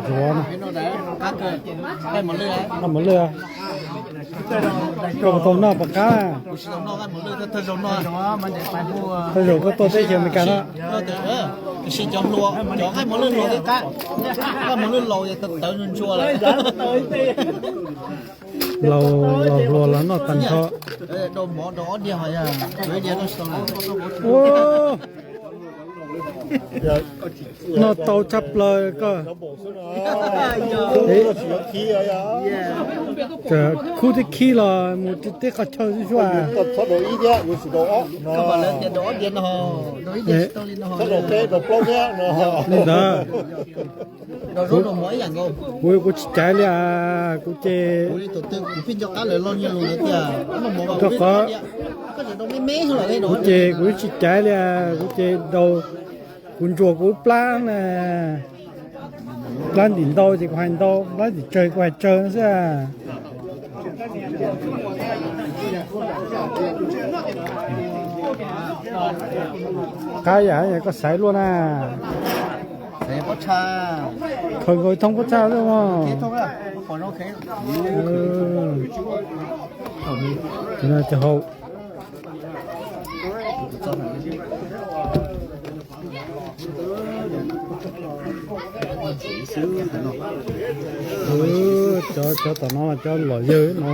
Ntsuav no. Noj mov lwj, koj puas tau noj puas qab? Thawj zaug koj tuaj teb chaws Amelikas no. Laus, laus hluas los noj tag nrho. Noj tau tshaj plaws koj. Khub tib khib los mus tib qho chaw xwb xwb. Li ntawd, kuv, kuv tsis caiv li as, kuv ces, rau qhov, kuv ces kuv tsis caiv li as, kuv ces daus, kuv ntsuas kuv plab na, plab ntim ntau ces kuv hais ntau, plab ntim tsawg kuv hais tsawg xwb. Qab yam koj xaiv luaj na. Khaws nkaus thoob pob txha xwb mog. Cov hau, cov, cov tom no cov lom yawg no.